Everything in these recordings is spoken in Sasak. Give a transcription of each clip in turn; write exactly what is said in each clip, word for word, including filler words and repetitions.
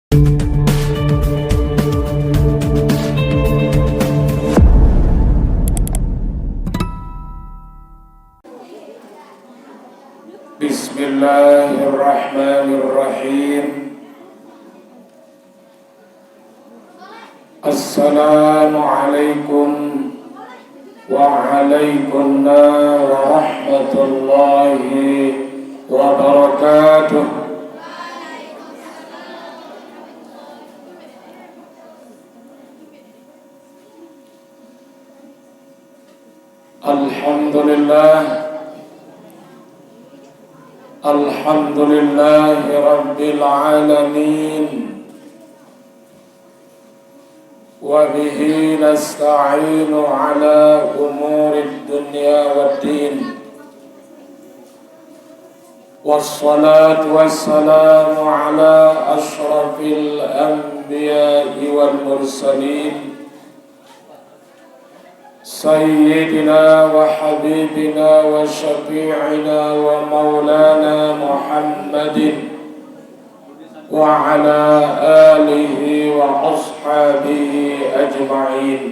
بسم الله الرحمن الرحيم. السلام عليكم وعليكن ورحمة الله وبركاته. الحمد لله. الحمد لله رب العالمين. وبه نستعين على أمور الدنيا والدين. والصلاة والسلام على أشرف الأنبياء والمرسلين، سيدنا وحبيبنا وشفيعنا ومولانا محمد وعلى آله وأصحابه أجمعين.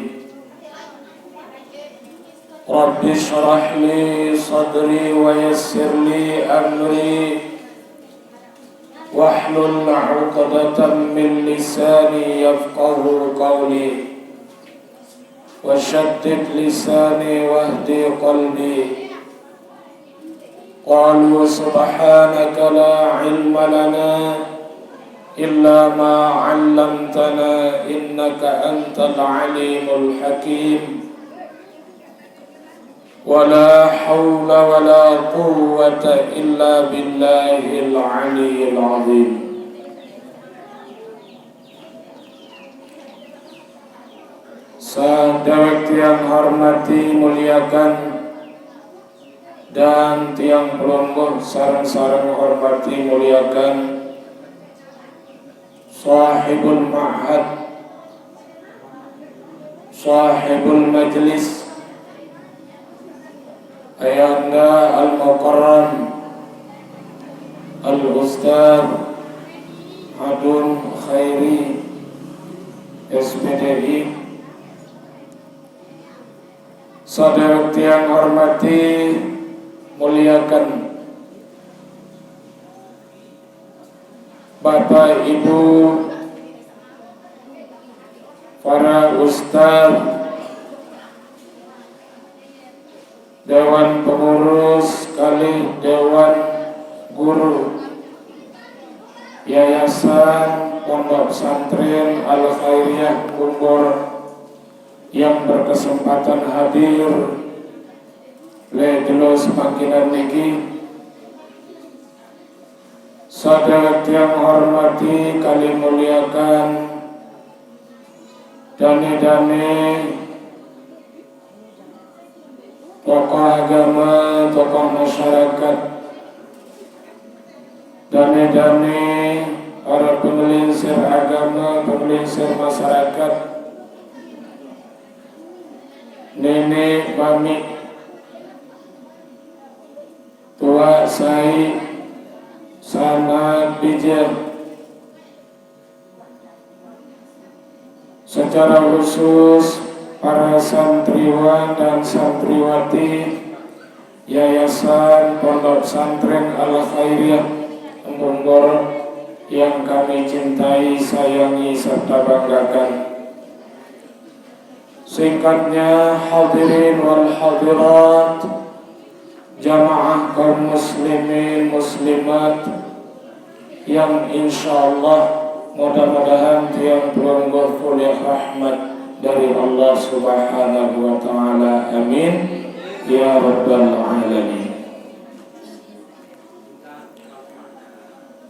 رب اشرح لي صدري ويسر لي أمري واحلل عقدة من لساني يفقه قولي. وشتت لساني واهد قلبي. قالوا سبحانك لا علم لنا إلا ما علمتنا إنك أنت العليم الحكيم. ولا حول ولا قوة إلا بالله العلي العظيم. Sadewek tiang hormati, muliakan, dan tiang pelungguh sareng-sareng hormati, muliakan, sahibul ma'had, sahibul majlis, Ayahanda Al-Mukarram Al-Ustaz Adun Khairi, S P D I. Sadewek tiang hormati, muliakan, Bapak Ibu, para ustaz, dewan pengurus kalih dewan guru Yayasan Pondok Pesantren Al Khairiyah Kumbor yang berkesempatan hadir lé jelo samangkinan niki. Sadaya tiang hormati kalih muliakan, dané-dané tokoh agama, tokoh masyarakat, dané-dané para penglingsir agama, penglingsir masyarakat, nénék, mamik, tuak, sai, sanak, bijil. Secara khusus, para santriwan dan santriwati Yayasan Pondok Pesantren Al Khairiyah Kumbor yang kami cintai, sayangi, serta banggakan. Singkatnya, hadirin wal hadirat, jamaah kaum muslimin muslimat yang insyaallah mudah-mudahan tiang pelungguh olih rahmat dari Allah Subhanahu wa taala. Amin ya rabbal alamin.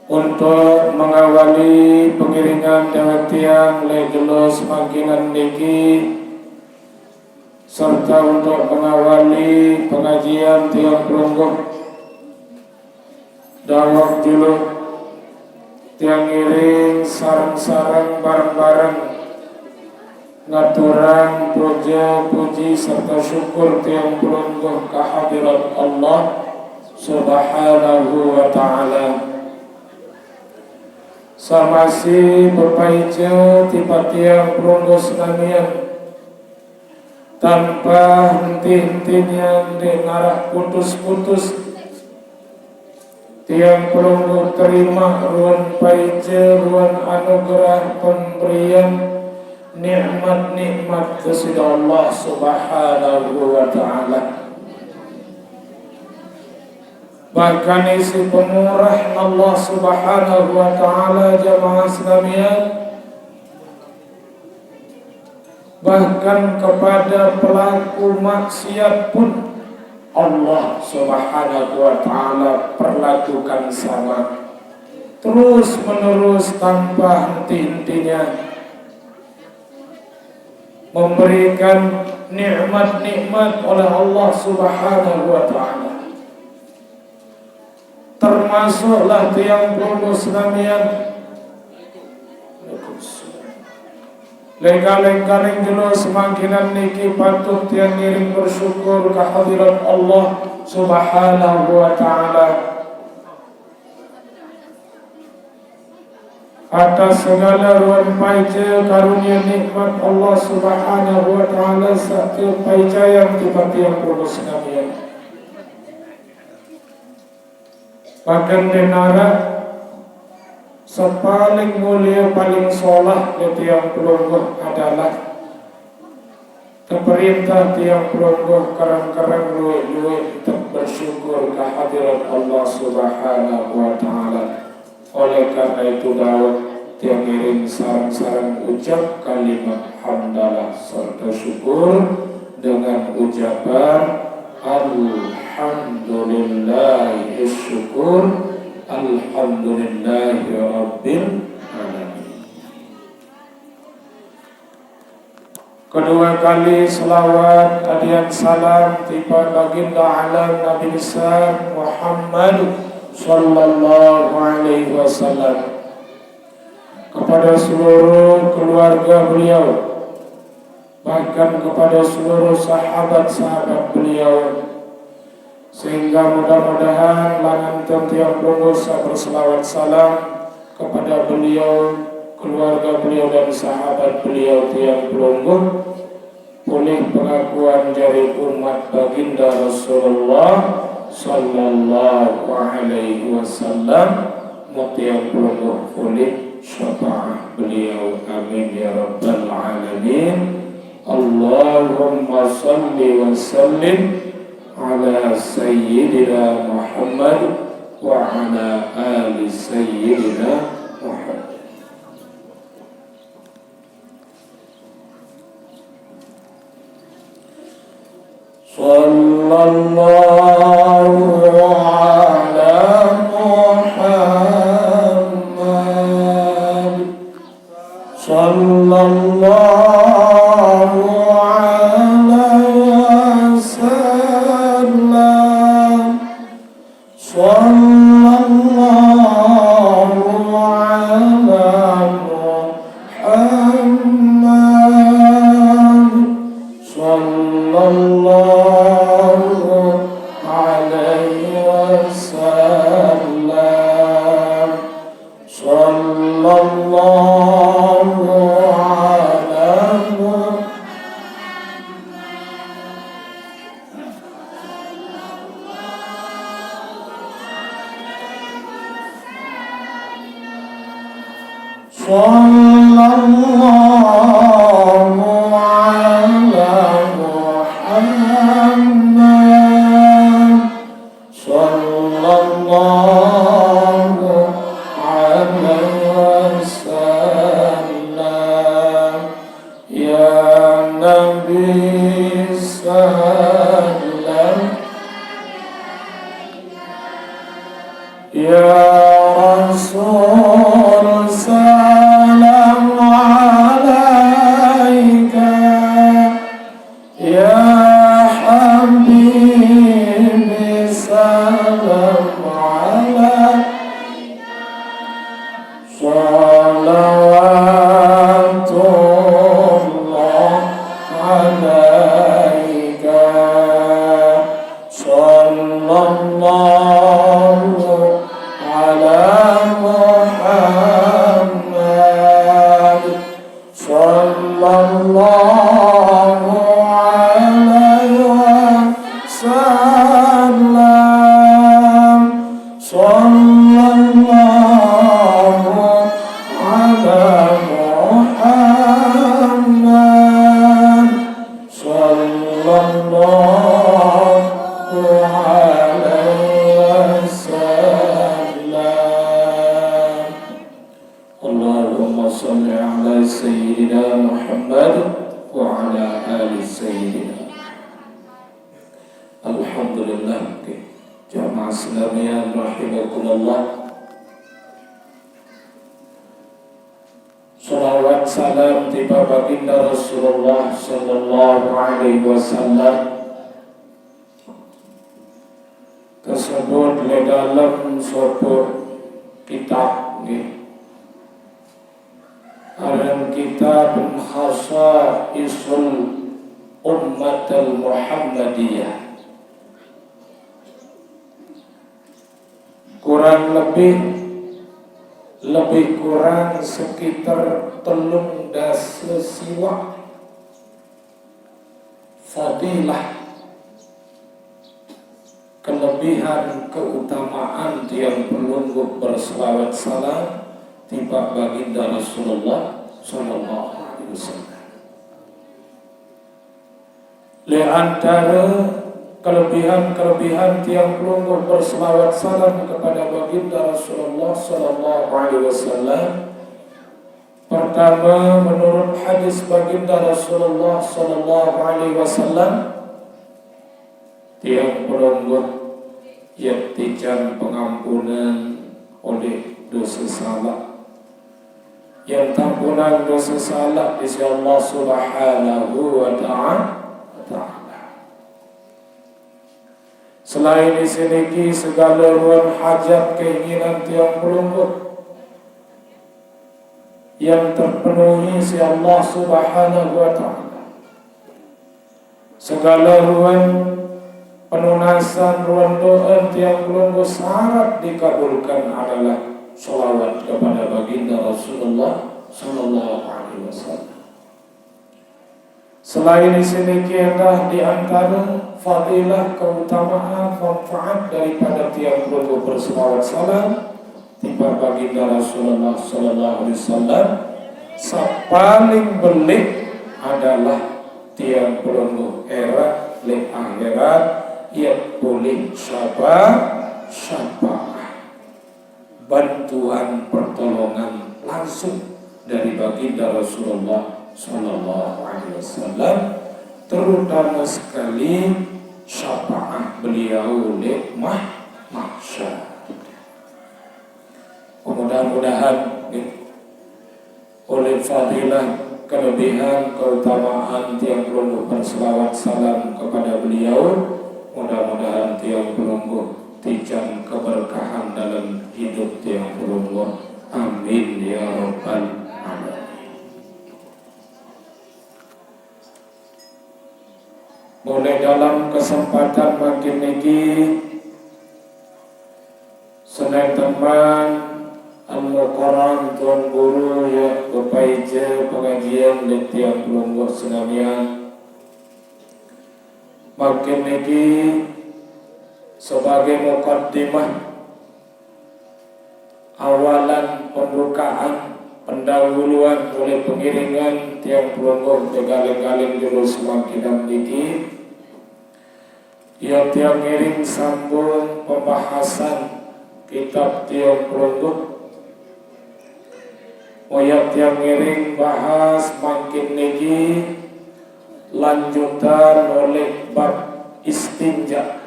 Untuk mengawali pengiringan dewek tiang lé jelo samangkinan niki, serta untuk mengawali pengajian tiang pelungguh daweg jelo, tiang ngiring sareng-sareng bareng-bareng ngaturang puja puji serta syukur tiang pelungguh ka hadirat Allah Subhanahu wa taala. Samasi bepaica tiang pelungguh senamian, tanpa henti-hentinya ndeq naraq putus-putus. Tiang pelungguh terimaq ruen paica, ruen anugerah pemberian nikmat-nikmat Deside Allah Subhanahu wa Ta'ala. Bahkan isiq pemurah Allah Subhanahu wa Ta'ala, jamaah senamian, bahkan kepada pelaku maksiat pun Allah Subhanahu wa Ta'ala perlakukan sama, terus-menerus tanpa henti-hentinya memberikan nikmat-nikmat oleh Allah Subhanahu wa Ta'ala. Termasuklah tiang pelungguh senamian, lengkah-lengkahing jelo semangkinan niki patut tiang ngiring bersyukur ke hadirat Allah Subhanahu wa Ta'ala atas segala ruen paica karunia nikmat Allah Subhanahu wa Ta'ala saq tepaicayang tipaq tiang pelungguh senamian. Bahkan ndeq naraq sepaling mulie, paling solah leq tiang pelungguh adalah teperintah tiang pelungguh kereng-kereng lueq-lueq tetep bersyukur ke hadirat Allah Subhanahu wa Ta'ala. Oleh karena itu, dawek tiang ngiring sareng-sareng ucap kalimat hamdalah serta syukur dengan ucapan alhamdulillahis syukur, alhamdulillahirabbil alamin. Kedue kali selawat adian salam tipaq Baginda Alam Nabi Besar Muhammad sallallahu alaihi wasallam, kepada seluruh keluarga beliau, bahkan kepada seluruh sahabat-sahabat beliau, sehingga mudah-mudahan langan tiang pelungguh saq berselawat salam kepada beliau, keluarga beliau, dan sahabat beliau tiang pelungguh, polih pengakuan jari umat Baginda Rasulullah sallallahu alaihi wasallam, muq tiang pelungguh polih syafaat beliau. Amin ya rabbal alamin. Allahumma salli wa sallim ala Sayyidina Muhammad wa ala ali Sayyidina Muhammad. صلى الله على محمد، صلى الله عليه وسلم، صلى الله على محمد، صلى الله عليه وسلم، صلى الله على محمد. صلى الله على محمد، صلى الله عليه وسلم. يا نبي سلام، يا رسول سلام عليك. الله عليه وسلم. صلى الله على محمد. صلى الله عليه وسلم. اللهم صل على سيدنا محمد وعلى آل سيدنا. Alhamdulillah. Oke. Jamaah sekalian rahimakumullah. Salawat salam tiba baginda Rasulullah sallallahu alaihi wasallam tersebut di dalam suatu kitab, nggih. Aran kitab Khasaisul Ummatil Muhammadiyah. Kurang lebih, lebih kurang sekitar telung dasa siwak fadilah, kelebihan, keutamaan tiang pelungguh berselawat salam tiba baginda Rasulullah sallallahu alaihi wasallam. Di antara kelebihan-kelebihan tiang pelungguh berselawat salam kepada baginda Rasulullah sallallahu alaihi wasallam, pertama, menurut hadis baginda Rasulullah sallallahu alaihi wasallam, tiang pelungguh yang tijan pengampunan oleh dosa salah, yang tampunan dosa salah di sisi Allah Subhanahu wa Ta'ala. Selain di sini ki segala ruang hajat keinginan tiang pelungguh yang terpenuhi si Allah Subhanahu wa Ta'ala. Segala ruang penunasan, ruang doa tiang pelungguh syarat dikabulkan adalah salawat kepada baginda Rasulullah sallallahu alaihi wasallam. Selain di sini ki endah di antara fadilah, keutamaan, manfaat daripada tiang pelungguh berselawat salam tiba baginda Rasulullah sallallahu alaihi wasallam, sapaling belik adalah tiang pelungguh erat di akhirat, ia pulih syafa-, syafaat, bantuan pertolongan langsung dari baginda Rasulullah sallallahu alaihi wasallam, terutama sekali syafaat beliau di mah-, mahsyar. Mudah-mudahan, nggih, oleh fadilah, kelebihan, keutamaan tiang pelungguh berselawat salam kepada beliau, mudah-mudahan tiang pelungguh tijan keberkahan dalam hidup tiang pelungguh. Amin ya rabbal alamin. Mulai dalam kesempatan mangkin niki, seneng teman Al-Mukarram Tuan Guru ya bepaija pengajian di tiang pelungguh senamian. Mangkin niki sebagai mukaddimah, awalan pembukaan, pendahuluan oleh pengiringan tiang pelungguh di galing-galing juru semangkidan niki, ia tiang ngiring sambung pembahasan kitab tiang pelungguh. Ia tiang ngiring bahas mangkin niki lanjutan oleh bab istinja.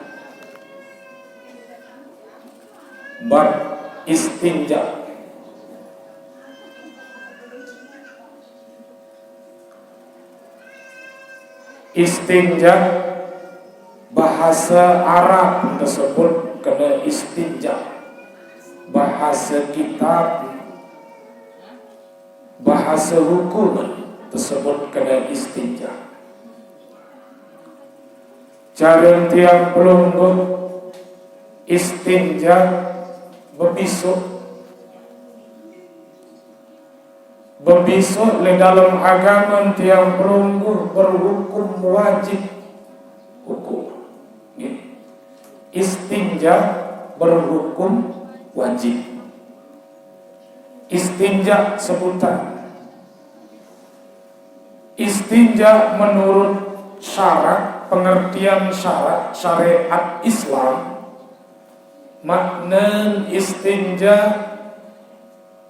Bab istinja. Istinja, bahasa Arab tersebut kena istinja. Bahasa kitab, bahasa hukum tersebut kena istinja. Cara tiang pelungguh istinja bebisuk. Bebisuk le dalem agama tiang pelungguh berhukum wajib. Hukum. Nggih. Istinja berhukum wajib. Istinja sebutan. Istinja menurut syarak, pengertian syarak, syariat Islam, makna istinja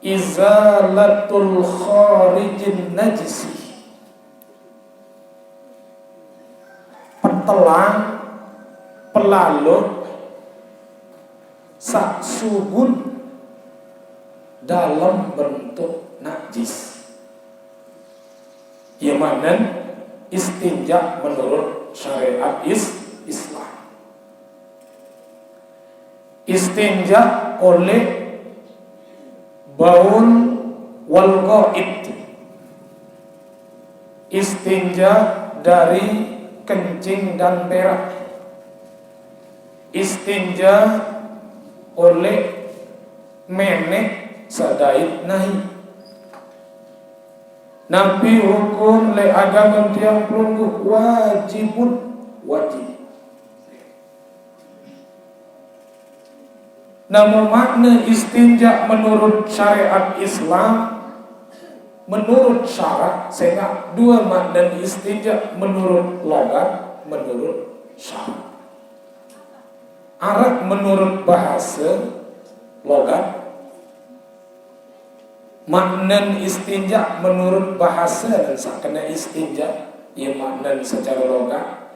izalatul kharijin najisi. Petelang, pelaluk, sak sugun dalam bentuk najis. Ya, makna istinja menurut syariat is Islam. Istinja oleh baul wal ghaid. Istinja dari kencing dan berak. Istinja oleh menek sadait nahi. Napi hukum le agama tiang pelungguh? Wajibun, wajib. Namun makna istinja menurut syariat Islam, menurut syarak, sehingga dua makna istinja menurut logat, menurut syarak. Arep menurut bahasa logat, makna istinja menurut bahasa dan sakena istinja, ya makna secara logat.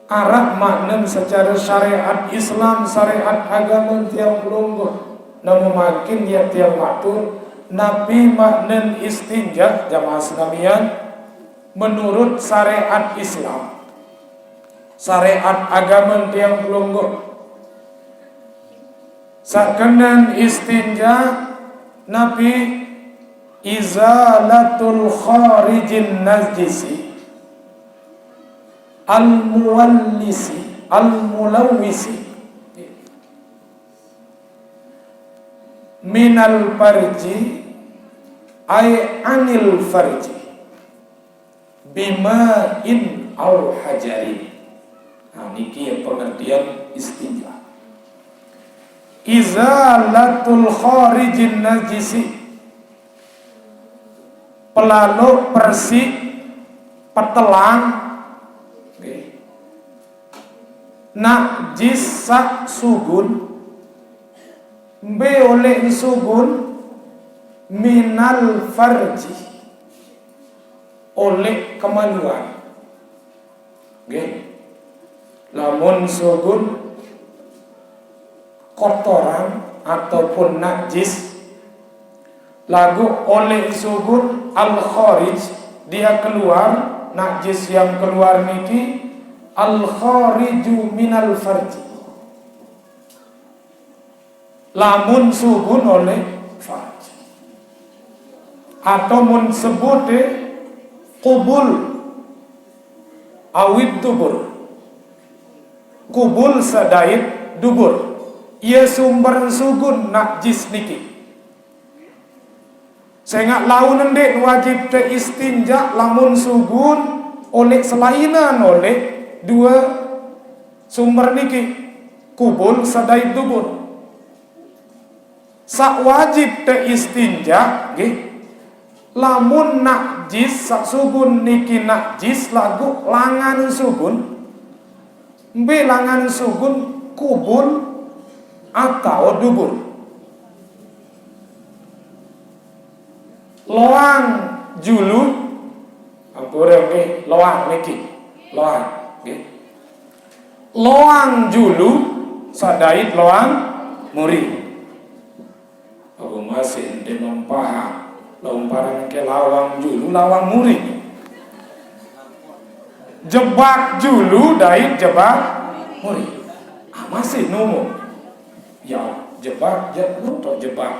Arep makna secara syariat Islam, syariat agama tiang pelungguh. Namun makin ya tiang matur, napi makna istinja jamaah senamian menurut syariat Islam. Syariat agama tiang pelungguh. Sakena istinja napi izalatul kharijin najisi al muwallisi al mulawwisi minal farji ay anil farji bima'in au hajarin. Nah, niki ya pengertian istinja. Izalatul kharijin najisi. Pelaluk, persik, petelang. Nggih. Najis sak sugun. Mbe oleh sugun minal farji. Oleh kemaluan. Nggih. Lamun sugun kotoran ataupun najis, lagu oleh sugun al kharij, dia keluar, najis yang keluar niki al khariju minal farji. Lamun sugun oleh farj. Atau mun sebute kubul awid dubur. Kubul sadait dubur. Ia sumber sugun najis niki. Sehingga laun ndeq wajib te istinja lamun sugun oleh selainan oleh dua sumber niki, kubul sadait dubur. Sak wajib te istinja, nggih. Lamun najis sak sugun niki najis lagu langan sugun, mbe langan sugun kubul atau dubur. Loang julu, ampure nggih, loang niki. Loang, nggih. Loang julu sadait loang muri. Aku masih ndeq mempaham. Loang parang ke lawang julu, lawang muri. Jebak julu dait jebak muri. Ah, masih numu. Ya, jebak, jebak, jebak.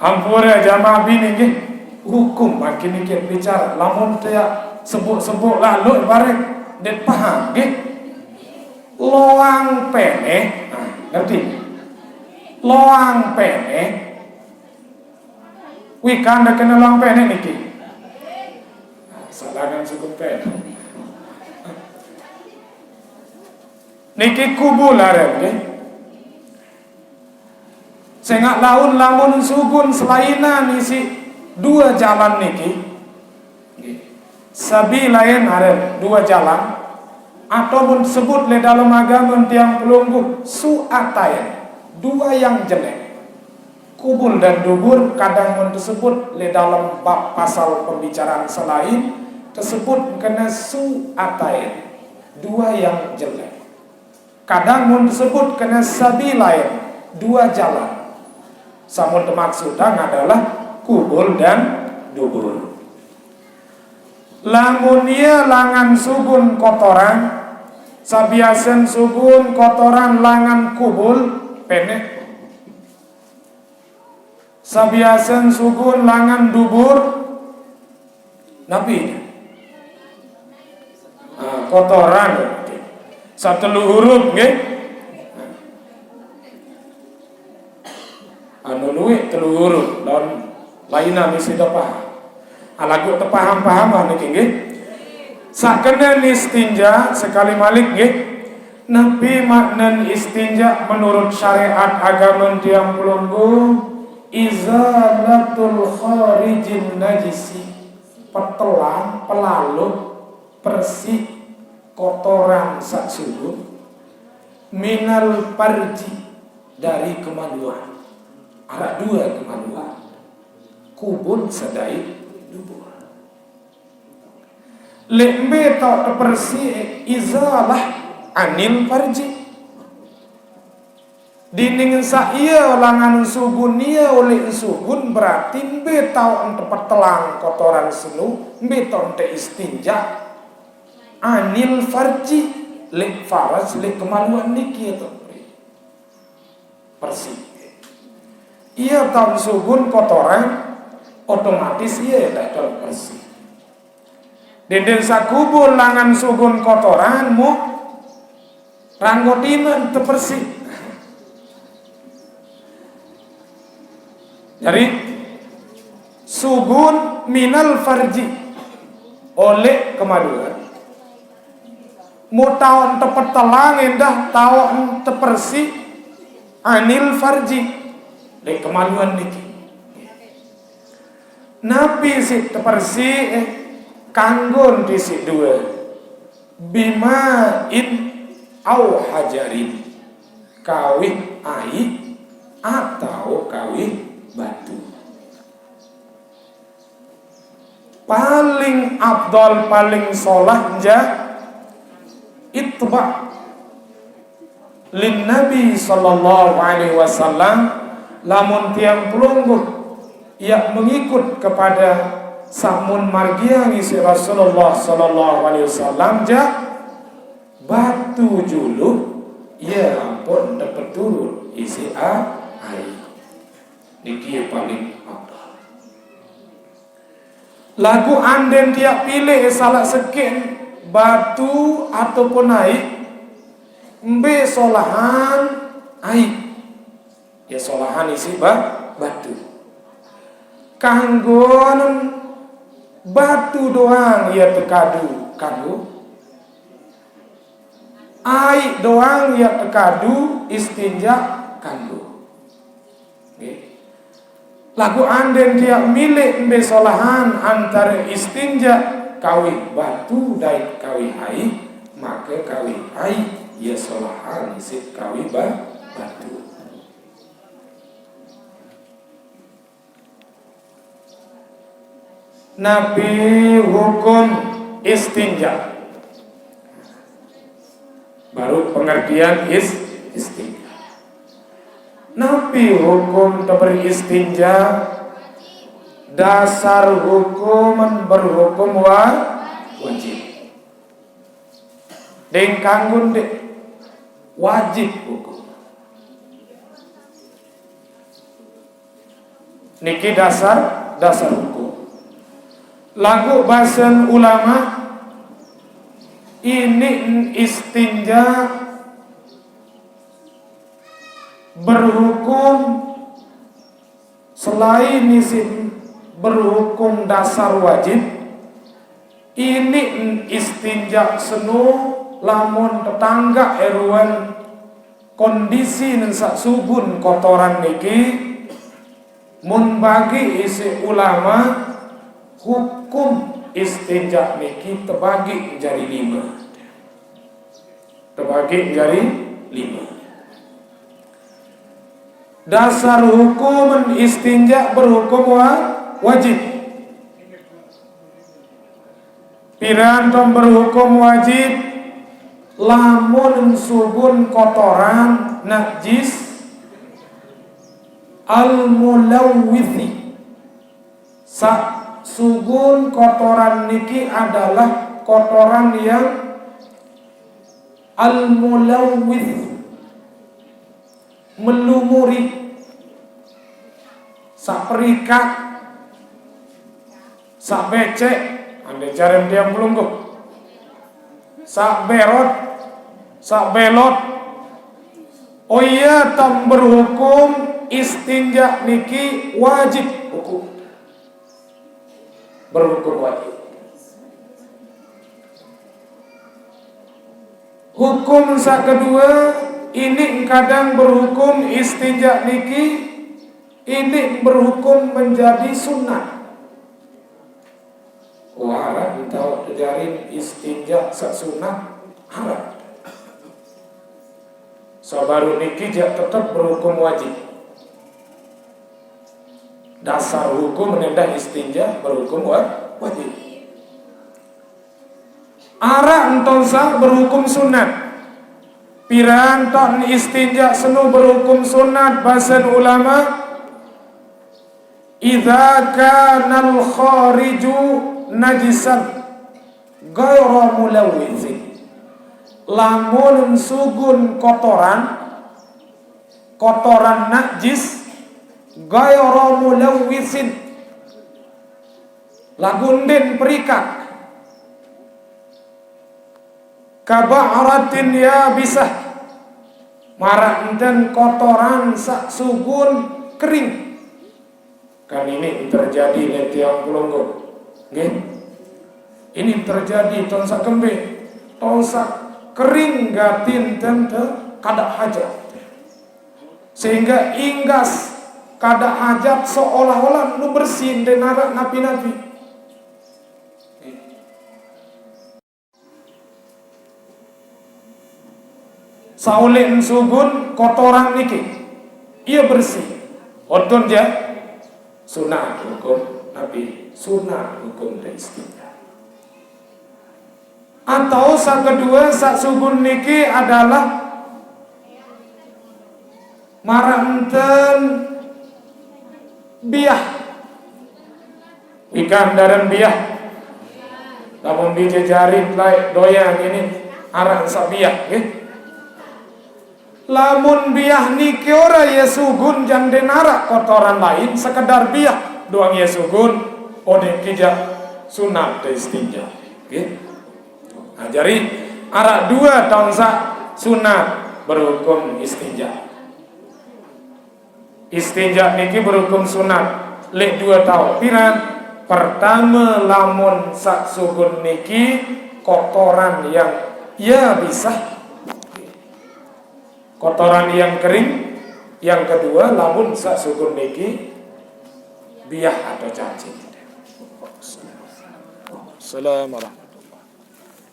Ampure jamaah bini nggih. Hukum makin niki bicara. Lamun tiang sebut-sebut lalu bareng ndeq paham nggih. Loang peneh, nah, ngerti? Loang peneh Wikan da kena lang penek niki. Salangan sugun penek. Niki kubul aren, nggih. Sengak laun lamun sugun selainan isi dua jalan niki. Nggih. Sabilain aren dua jalan, atau mun sebut le dalam agama tiang pelungguh su'atain, dua yang jelek. Kubul dan dubur kadang mun tersebut le dalam bab pasal pembicaraan selain, tersebut kena su'atain, dua yang jelek. Kadang mun tersebut kena sabilain, dua jalan. Samun temaksud adalah kubul dan dubur. Lamun ia langan sugun kotoran, sabiasen sugun kotoran langan kubul, penek. Sabiasen sugun langan dubur, napi? Ah, kotoran. Satelu huruf, nggih. Anu luwih telu huruf, lawan lainan isi da paham. Alagu tepaham-paham ah niki, nggih. Sakena istinja sekali malik, nggih. Napi makna istinja menurut syariat agama tiang pelungguh? Izalatul kharijin najisi, petelang, pelaluh, persih, kotoran sasugun, minal farji, dari kemaluan. Arak dua kemaluan. Kubul sadai dubur. Lembe tau tepersih izalah anil farji. Dinding sa ia langan sugun ia oleh sugun berarti mbe tau ente petelang kotoran senu, mbe tau ente istinja anil farji, lek faras, lek kemaluan niki atau bersih. Ia tau sugun kotoran, otomatis ia dah tau bersih. Dinding sakubul langan sugun kotoran mu ranggo timen tepersih. Jadi sugun minal farji oleh kemaluan. Mu tau ente petelang endah tau ente persih anil farji. Lek kemaluan niki. Napi si tepersih eh, kanggon di si dua. Bima'in au hajarin, kawih ai atau kawih batu. Paling afdal, paling solah ja itba lin Nabi sallallahu alaihi wasallam, lamun tiang pelungguh ia mengikut kepada samun margiang isi Rasulullah sallallahu alaihi wasallam ja batu julu ia ampun dapat turun isi a-, ai. Niki paling afdal. Lagu anden tiap pilih salah sekin batu ataupun ai, mbe solahan ai. Ya solahan isi ba-, batu. Kanggon batu doang ia tekadu kanggo. Ai doang ia tekadu istinja kanggo. Nggih. Lagu anden tiap milik mbe solahan antara istinja kawih batu dait kawih ai, maka kawih ai ia solahan isi kawih ba-, batu. Napi hukum istinja? Baru pengertian is-, istinja. Napi hukum teberistinja? Dasar hukum berhukum wa-, wajib. Deng kanggun dek wajib hukum. Niki dasar, dasar hukum. Lagu basen ulama, ini istinja berhukum selain isin Berhukum dasar wajib, ini istinja senu lamun tetangga eruan kondisi sak sugun kotoran niki, mun bagi isi ulama, hukum istinja niki tebagi menjadi lima. Tebagi menjadi lima. Dasar hukum istinja berhukum wa-, wajib. Piran tong berhukum wajib, lamun sugun kotoran najis al-mulawwithi. Sa-, sugun kotoran niki adalah kotoran yang al-mulawwith, melumuri, sak perikak, sak becek, ande jarem tiang pelungguh, sak berot, sak belot. Oh iya, tam berhukum istinja niki wajib hukum. Berhukum wajib. Hukum sak kedua, ini kadang berhukum istinja niki, ini berhukum menjadi sunat. Wah, arep entau tejarin istinja sak sunat, arep. Sabaru niki jak tetap berhukum wajib. Dasar hukum nendah istinja berhukum wa-, wajib. Arep enton sak berhukum sunat. Piran ton istinja senu berhukum sunat basen ulama? Idza kanal khariju najisan ghaira mulawwithin. Lamun sugun kotoran, kotoran najis, ghaira mulawwithin, lagunden perikak, kaba'ratin yabisah, maraq enten kotoran saq sugun kering. Kan ini terjadi leq tiang pelungguh. Nggih. Ini terjadi ton saq kembe, ton saq kering gatin ten te kadaq hajat. Sehingga inggas kadaq hajat seolah-olah nu bersih, ndeq naraq napi-napi. Saulin sugun kotoran niki, ie bersih. Odon je sunat hukum napi? Sunat hukum te istinja. Atau saq kedue, saq sugun niki adalah maraq enten biah. Wikan daren biah. Lamun bije jarit laeq doyan ini araq saq biah, nggih. Lamun biah niki ora ie sugun, jaq ndeq naraq kotoran lain, sekedar biah doang ie sugun, odeq kijaq sunat te istinja, nggih. Nah, jari araq due taun saq sunat berhukum istinja. Istinja niki berhukum sunat leq due taoq. Piran? Pertame, lamun saq sugun niki kotoran yang yabisah, kotoran yang kering. Yang kedue, lamun saq sugun niki biah atau cacing. Assalamualaikum warahmatullahi wabarakatuh.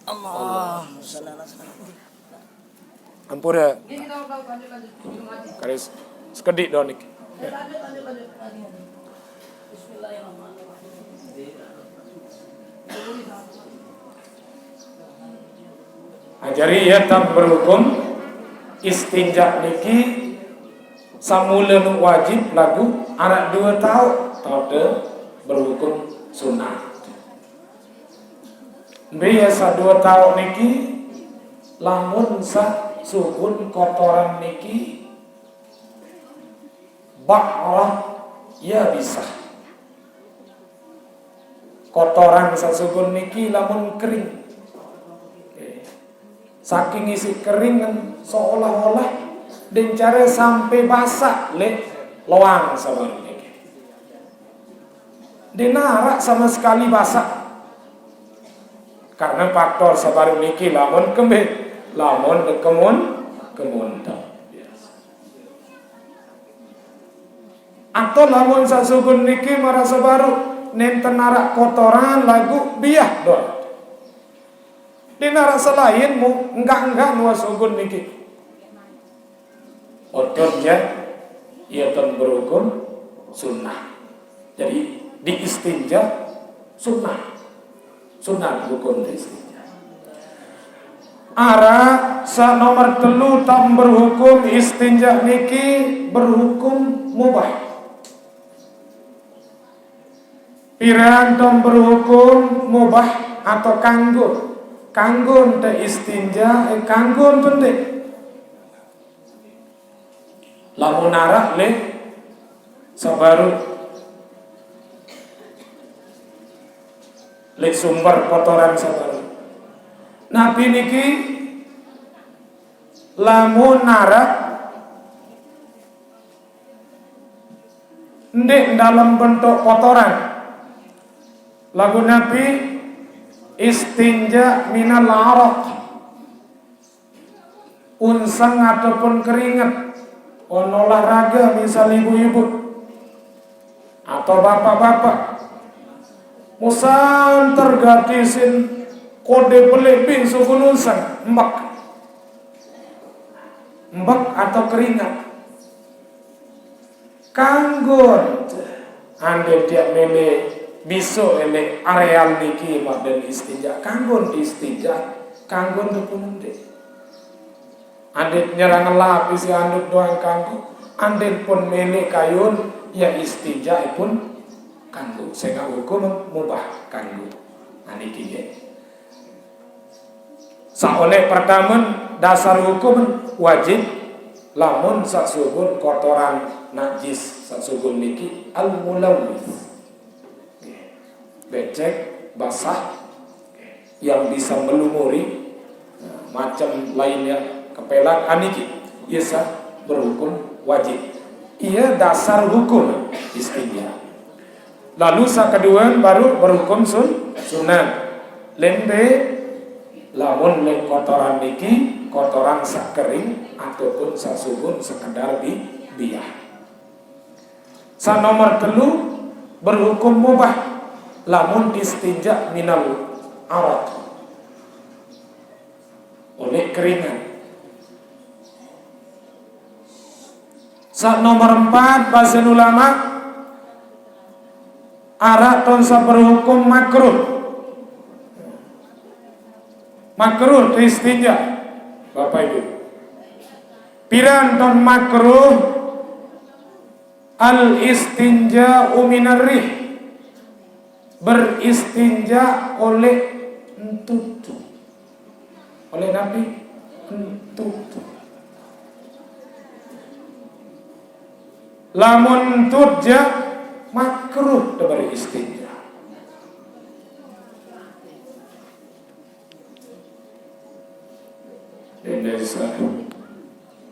Allahumma shalli ala Sayyidina. Ampure. Karis sekediq doang niki. Nah, jari ie tam berhukum istinja niki samule nu wajib laguq araq due taoq, taoq te berhukum sunat. Mbe ie saq due taoq niki? Lamun saq sugun kotoran niki ba'rah yabisah. Kotoran saq sugun niki lamun kering. Saking isiq kering, seolah-olah ndeq care sampe basaq leq loang sabaru niki. Ndeq naraq sama sekali basaq. Karena faktor saq baruq niki lamun kembe, lamun ndeq kemun, kemunten. Atau lamun saq sugun niki maraq saq baruq, nenten araq kotoran laguq biah doang. Ndeq naraq selain mu, enggak-enggak nuas sugun niki. Otot ya, ia ten berhukum sunnah. Jadi, di istinja sunnah. Sunnah hukum di istinja. Araq saq nomor telu tam berhukum istinja niki berhukum mubah. Piran tom berhukum mubah atau kanggo? Kanggo ente istinja, eh, kanggo ente ndeq. Lamun araq leq saq baruq, leq sumber kotoran saq baruq. Napi niki lamun araq ndeq dalem bentuk kotoran. Laguq napi istinja minal araq. Unseng ataupun keringet. On olahraga misal ibu-ibu atau bapak-bapak. Musanter gati sin kode beleq bin sugun unseng, embek. Embek atau keringet. Kanggo ente, andin tiaq mele bisoq leq areal niki mauq den istinja, kanggo ente istinja, kanggo ente pun ndeq. Andin nyerang lap isiq anduk doang kanggo, andin pun mele kayun, ya istinja pun kanggo. Sengaq hukum mubah kanggo. Nah, niki nggih. Saq oleq pertame, dasar hukum wajib, lamun saq sugun kotoran najis, saq sugun niki al-mulawwis. Becek, basah, yang bisa melumuri, macem lainnya, kepelan, aniki, ia saq berhukum wajib. Ia dasar hukum istinja. Lalu saq kedue baruq berhukum sun-, sunat. Lembe lamun leq kotoran niki, kotoran saq kering ataupun saq sugun sekedar bi-, biah. Saq nomor telu berhukum mubah lamun istinja minal araq. Oleq keringet. Saq nomor empat, basen ulama, araq ton saq berhukum makruh. Makruh istinja, Bapak Ibu. Piran ton makruh? Al-istinja'u minar rih. Beristinja oleh entut. Oleh napi? Entut. Lamun entut jaq, makruh beristinja. Indonesia.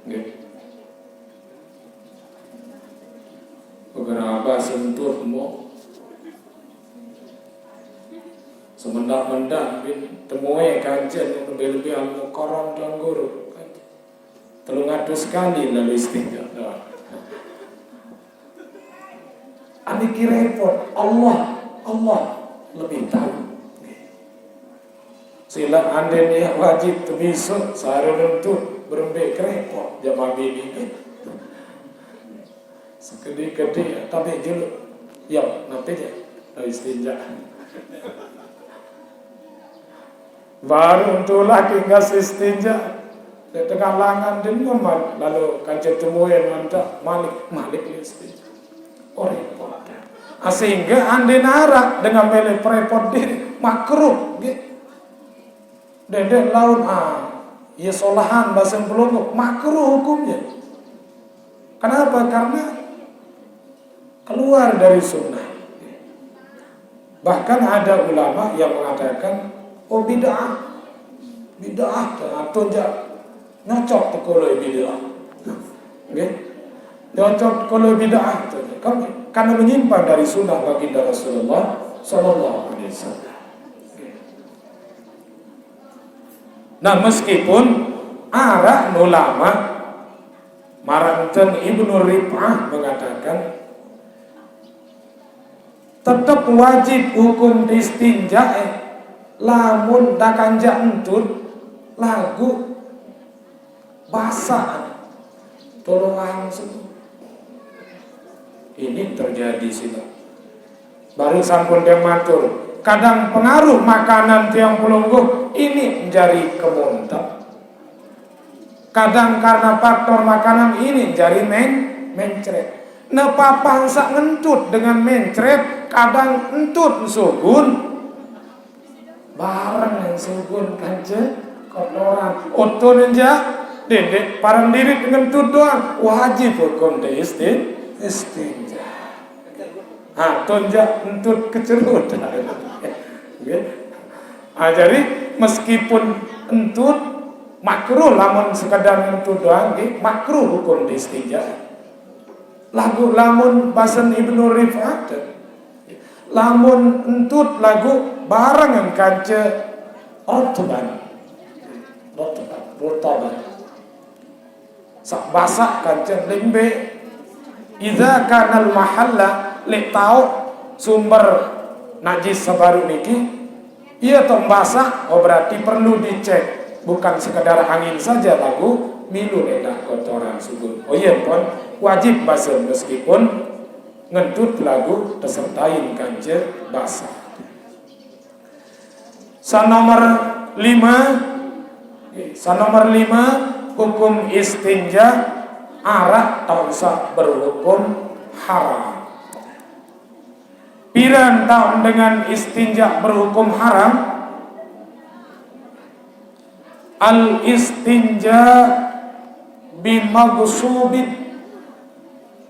Nggih. Beberapa sentuh mo. Semendak-mendak bin temue kancen lebih-lebih anu koron Tuan Guru. Telung atus kali lalu istinja. Nah. Aniki repot. Allah, Allah lebih tahu. Silaq andin yaq wajib tebisoq, sare nuntut, berembe kerepot jamaah bini. Sekediq-kediq, tabeq juluq. Yaq, napi jaq? Istinja. Baruq tulak ingas istinja. Leq tengaq langan din ngeman, lalu kance temuen mantaq, malik, malik leq istinja. Oh, repot. Ah, sehingge andin araq dengan mele perepot diriq, makruh, nggih. Dendeq laun, ah, ye solahan basen pelungguh, makruh hukumnya. Kenapa? Karena keluar dari sunnah. Bahkan ada ulama yang mengatakan, "Oh, bid'ah. Bid'ah, atau nja-, nyocok tekolo bid'ah." Nggih. Cocok kalau bid'ah tu. Kan karena menyimpang dari sunnah baginda Rasulullah sallallahu alaihi wasallam. Nah, meskipun aran ulama, marang ten Ibnu Rif'ah mengatakan, tetap wajib hukum istinja, eh, lamun da kanja entut lagu basah, tolong langsung. Ini terjadi sih, Pak. Baru sampun tiang matur, kadang pengaruh makanan tiang pelungguh ini menjadi kemuntet. Kadang karena faktor makanan ini jadi men mencret. Nepa pangsa ngentut dengan mencret, kadang entut sugun bareng sugun kance kotoran. Otun ja, dendek parang dirit ngentut doang, wajib hukum di istin istinja. Ah, tun ja entut kecerut. Nggih. Ah, jadi meskipun entut makruh, lamun sekedar entut doang nggih, makruh hukum istinja. Lagu lamun basen Ibnu Rif'ah, lamun entut lagu bareng kance rotban. Rotban, rotban. Sak basah kance lembe. Idza kanal mahalla, lek tau sumber najis sabaru niki, iya tong basah, oh, berarti perlu dicek. Bukan sekedar angin saja lagu milu endah kotoran sugun. Oh iya pun, wajib basen meskipun ngentut lagu disertain kance basah. Sanomor lima, sanomor lima, hukum istinja arak tak usah berhukum haram. Piran taun dengan istinja berhukum haram? Al istinja bimagsubin,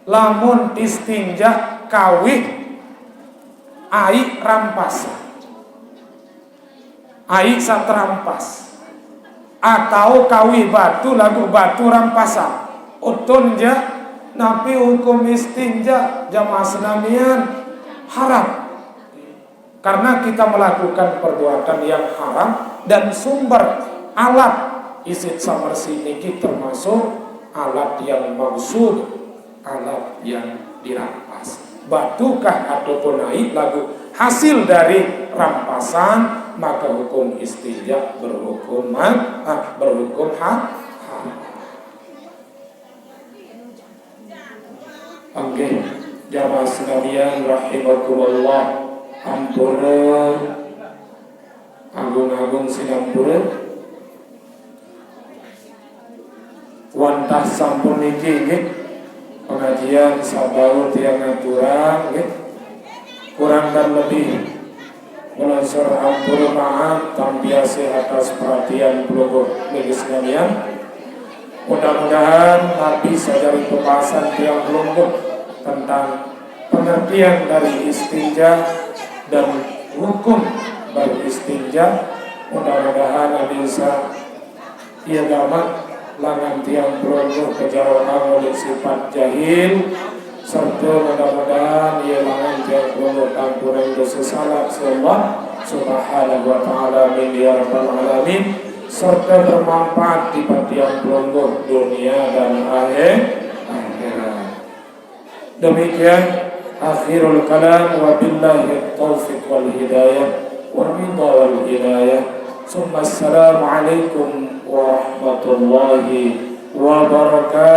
lamun istinja kawih ai rampasan. Ai satrampas. Atau kawih batu lagu batu rampasan. Utun ja, napi hukum istinja jamaah senamian? Haram. Karena kita melakukan perbuatan yang haram dan sumber alat isit samersi niki termasuk alat yang maksud, alat yang dirampas. Batukah ataupun ai lagu hasil dari rampasan, maka hukum istinja berhukum ma-, ah, berhukum ha-, haram. Oke, jamaah sekalian rahimakumullah, ampura, agung-agung sinampura. Wantah sampun niki nggih, pengajian sabau tiang aturang nggih. Kurang dan lebih, kula atur ampura maaf tampi asih atas perhatian pelungguh niki sekalian. Mudah-mudahan napi sajari pembahasan tiang pelungguh tentang pengertian dari istinja dan hukum beristinja, mudah-mudahan bisa ia gamat langan tiang pelungguh kejauhan oleh sifat jahil, serta mudah-mudahan ia langan tiang pelungguh tampunan dosa salah Allah Subhanahu wa taala, amin ya rabbal alamin, serta bermanfaat di tiang pelungguh dunia dan akhir akhirat. Demikian akhirul kalam, wabillahi taufiq wal hidayah, wa ridha wal hidayah. Summa assalamu alaikum warahmatullahi wabarakatuh.